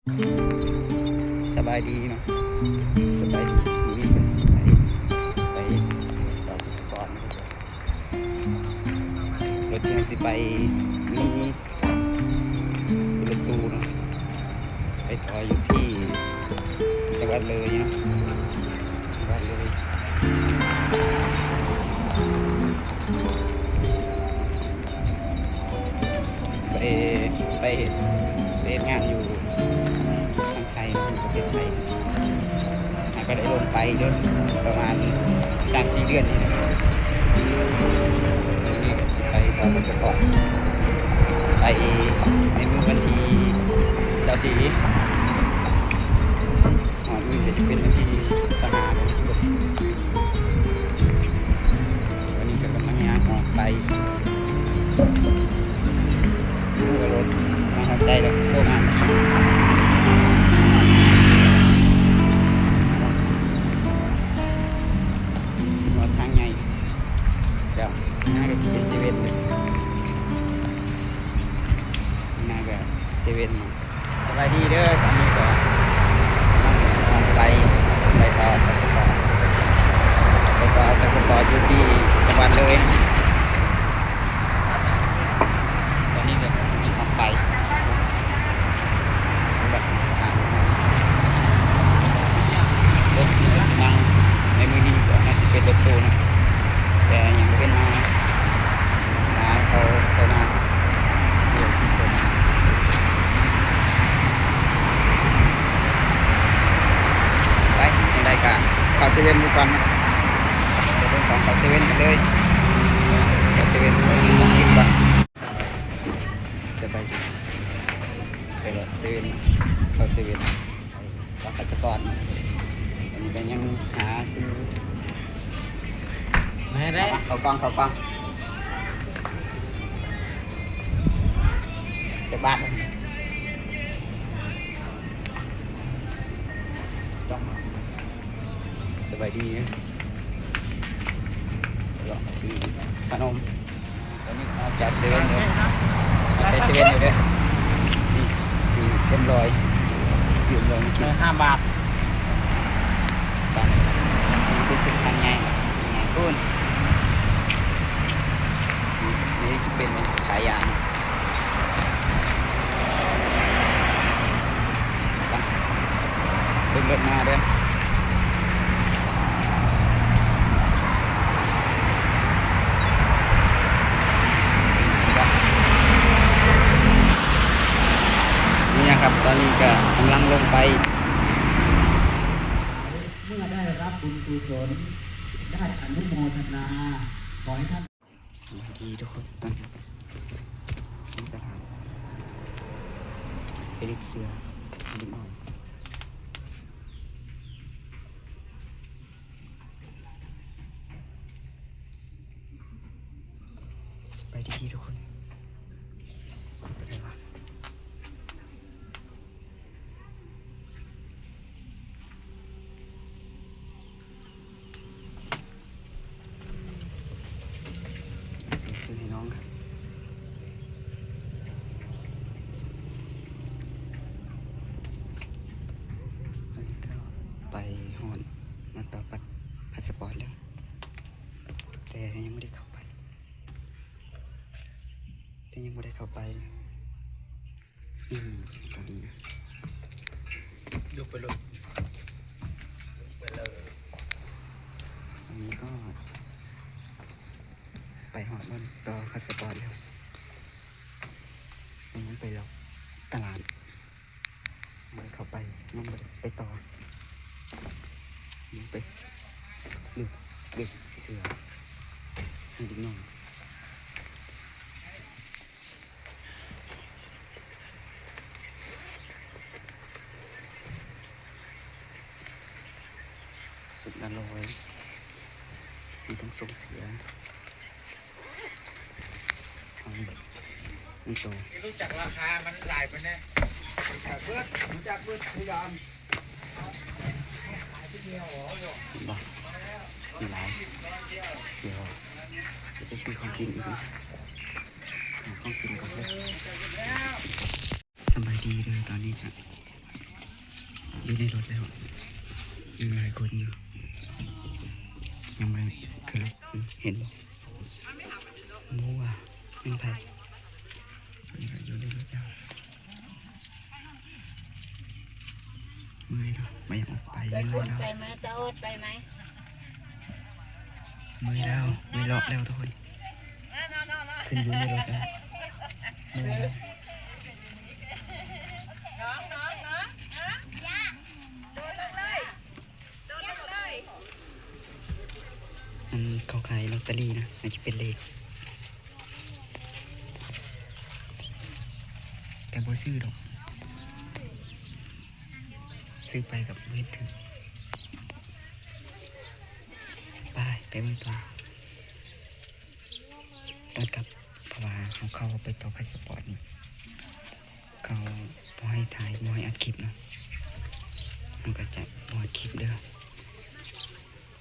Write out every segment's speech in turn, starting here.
ສະບາຍດີເນາະ ສະບາຍດີ ມື້ນີ້ກໍຊິໄປ ໄປຕໍ່ພາສະປອດເນາະ ລົດທີ່ເຮົາຊິໄປນີ້ ລົດຕູ້ເນາະ ໄປຕໍ່ຢູ່ທີ່ຈັງຫວັດເລີຍເນາະ ຈັງຫວັດເລີຍ ໄປ ໄປເຮັດ ໄປເຮັດງານຢູ່ທາງໄທເນາະ ຢູ່ປະເທດໄທ ແລ້ວກໍໄດ້ລົງໄປເດີ ປະມານສາມສີ່ເດືອນນີ້ແຫຼະ ນີ້ກໍຊິໄປຕໍ່ພາສະປອດ ໄປໃນມື້ວັນທີຊາວສີ່ ຮອດມື້ກໍຈະເປັນວັນທີຊາວຫ້າ ຕອນນີ້ກໍກຳລັງຍ່າງອອກໄປ ໂອ້ ລົດມາຮອດໃສແລ້ວ ໂທມາ ຮອດທາງໃຫຍ່ແລ້ວ ໜ້າກໍຊິເປັນເຊເວັ່ນ ໜ້າກໍເຊເວັ່ນ. ສະບາຍດີເດີ ຕອນນີ້ກໍກຳລັງໄປ ໄປຕໍ່ພາສະປອດ ໄປຕໍ່ພາສະປອດຢູ່ທີ່ຈັງຫວັດເລີຍ ຕອນນີ້ກໍອອກໄປ ລົດນີ້ກໍຊິນັ່ງ ໃນມື້ນີ້ກໍໜ້າຊິເປັນລົດຕູ້ເນາະ ແຕ່ຍັງບໍ່ເຫັນມາ ມາເຂົາ ເຂົາມາ ໄປ ຈັ່ງໃດກະເຂົ້າເຊເວັ່ນໄປກ່ອນເນາະ ໄປເບິ່ງຂອງເຂົ້າເຊເວັ່ນກັນເລີຍ ເຂົ້າເຊເວັ່ນ ໄປຊື້ຂອງກິນກ່ອນ ສະບາຍດີ ໄປເຊເວັ່ນ ເຂົ້າເຊເວັ່ນ ເອົາພາສະປອດ ອັນນີ້ກໍຍັງຫາຊື້ ມາໄດ້ ເຂົ້າກ່ອງ ເຂົ້າກ່ອງ ຈັກບາດ ສອງ ສະບາຍດີ ເລາະຊື້ຂະໜົມ. ຕອນນີ້ອອກຈາກເຊເວັ່ນແລ້ວ ອອກຈາກເຊເວັ່ນແລ້ວເດີ ນີ້ ນີ້ເຕັມຮ້ອຍ ເຕັມຮ້ອຍ ກິນຫ້າບາດ ໄປ ນີ້ເປັນສຸດຄັນໃຫຍ່ ໃຫຍ່ພຸ້ນ ນີ້ຈະເປັນຂາຍຢາ ໄປ ຂຶ້ນລົດມາເດີ. ນີ້ນະຄັບ ຕອນນີ້ກະກຳລັງລົງໄປ ເມື່ອໄດ້ຮັບບຸນກຸສົນ ໄດ້ອະນຸໂມທະນາ ຂໍໃຫ້ທ່ານ ສະບາຍດີທຸກຄົນ ຕອນນີ້ກະ ໄປເລືອກເສື້ອໃຫ້ເດັກນ້ອຍ. ສະບາຍດີທຸກຄົນ ເປັນໄງວະ? ຊື້ ຊື້ໃຫ້ນ້ອງ ຕອນນີ້ກໍໄປຮອດ ມາຕໍ່ບັດພາສະປອດແລ້ວ ແຕ່ຍັງບໍ່ໄດ້ເຂົ້າໄປ ແຕ່ຍັງບໍ່ໄດ້ເຂົ້າໄປ. ອືມ ຕອນນີ້ນະ ຍົກໄປເລີຍ ຍົກໄປເລີຍ ຕອນນີ້ກໍໄປຮອດບ່ອນຕໍ່ພາສະປອດແລ້ວ ຍັງໄປເລາະຕະຫຼາດ ຍັງບໍ່ໄດ້ເຂົ້າໄປ ຍັງບໍ່ໄດ້ໄປຕໍ່ ຍັງໄປເລືອກ ເລືອກເສື້ອໃຫ້ເດັກນ້ອຍ. ຊຸດລະຮ້ອຍ ມີທັງສົ່ງເສຍ ເອົາໜຶ່ງໂຕ ຮູ້ຈັກລາຄາມັນຫຼາຍປານໃດ? ຮູ້ຈັກເບິດ ຮູ້ຈັກເບິດ ພະຍາມ ເຫັນບໍ່? ມີຫຼາຍ ດຽວຈະໄປຊື້ຂອງກິນອີກນະ. ຫາຂອງກິນກ່ອນເດີ. ສະບາຍດີເດີ ຕອນນີ້ກະ ຢູ່ໃນລົດແລ້ວ ຍັງຫຼາຍຄົນຢູ່ ຍັງບໍ່ໄດ້ຂຶ້ນລົດ. ເຫັນບໍ່? ບໍ່ຮູ້ວ່າແມ່ນໃຜ ຢູ່ໃນລົດແລ້ວ. ເມື່ອຍເນາະ ບໍ່ຢາກອອກໄປ ເມື່ອຍເນາະ. ໄປໄໝ? ຕາໂອດໄປໄໝ? ເມື່ອຍແລ້ວ ເມື່ອຍເລາະແລ້ວທຸກຄົນ. ຂຶ້ນຢູ່ໃນລົດແລ້ວ ເມື່ອຍແລ້ວ. ອັນເຂົາຂາຍລອດຕະລີນະ ອາດຈະເປັນເລກ ແຕ່ບໍ່ຊື້ດອກ ຊື້ໄປກໍບໍ່ເຫັນຖືກ. ໄປ ໄປເບິ່ງຕໍ່ ຕອນກັບ ເພາະວ່າເຮົາເຂົ້າໄປຕໍ່ພາສະປອດນີ້ ເຂົາບໍ່ໃຫ້ຖ່າຍ ບໍ່ໃຫ້ອັດຄລິບເນາະ ເຮົາກໍຈະບໍ່ອັດຄລິບເດີ້.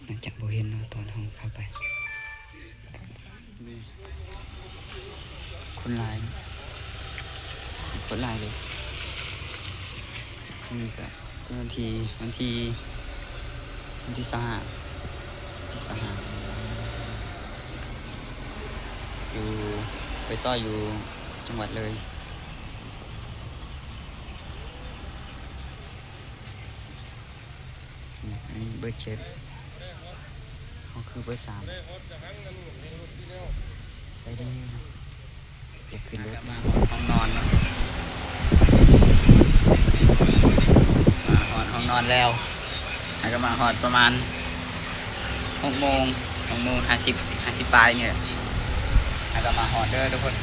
ໜ້າຈະບໍ່ເຫັນເນາະ ຕອນເຮົາເຂົ້າໄປ. ນີ້ ຄົນຫຼາຍ ຄົນຫຼາຍເລີຍ. ນີ້ກະເປັນວັນທີ ວັນທີ ວັນທີຊາວຫ້າ ວັນທີຊາວຫ້າ ຢູ່ ໄປຕໍ່ຢູ່ຈັງຫວັດເລີຍ. ນີ້ ອັນນີ້ເບີເຈັດ ເຮົາຄືເບີສາມ ໃສ່ໄດ້ຢູ່. ຢາກຂຶ້ນລົດ ມາຮອດຫ້ອງນອນເນາະ ມາຮອດຫ້ອງນອນແລ້ວ ແລ້ວກໍມາຮອດປະມານຫົກໂມງ ຫົກໂມງຫ້າສິບ ຫ້າສິບປາຍນີ້ແຫຼະ ແລ້ວກໍມາຮອດເດີທຸກຄົນ.